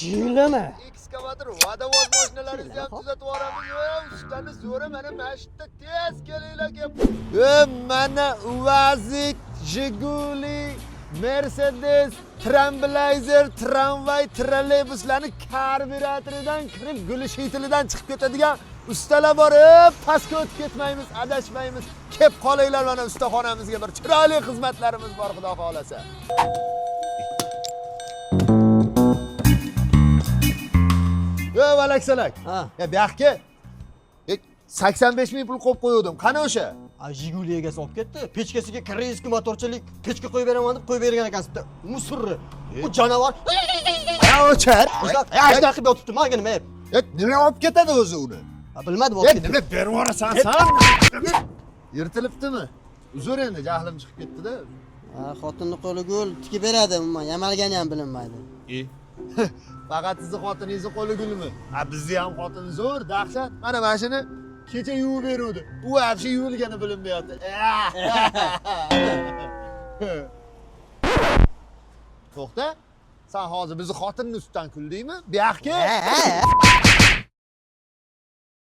Jilimi? Ekskavator, vodovoz mashinalaringizni ham tuzatib yuboramiz. Ustani zo'ri mana shu yerda, tez kelinglar kelib. Mana Uazik, Jiguli, Mercedes, Trailblazer, tramvay, trolleybuslarni karbyuratoridan kirib, guli shitilidan chiqib ketadigan ustalar bor. Pastga o'tib ketmaymiz, adashmaymiz. Kep qolinglar mana ustaxonamizga, bir chiroyli xizmatlarimiz bor, xudo xohlasa. Valaksalak. Ha. Ya bu yoqqa 85 ming pul qo'yib qo'yuvdim. Qani o'sha? Jiguli egasi olib ketdi. Pechkasiga koreyskiy motorchalik pechka qo'yib beraman deb qo'yib bergan ekansiz. Bitta musurri. Bu jonivor. Ya o'char. Shunaqa qilib yotibdi, manga nima? Nima olib ketadi o'zi uni? Bilmadim, olib ketdi. Nima berib yuborasan san? Yirtilibdimi? Uzr endi, jahlim chiqib ketdi-da. Xotinni qo'li gul, tikib beradi umuman, yamalgani ham bilinmaydi. Faqat sizni xotiningizni qo'li gulmi? Bizni ham xotin zo'r, dahshat. Mana shuni kecha yuvib beruvdi. U вообще yuvilgani bilinmayapti. To'xta. Sen hozir bizni xotinni ustidan kuldingmi? Bu yoqqa.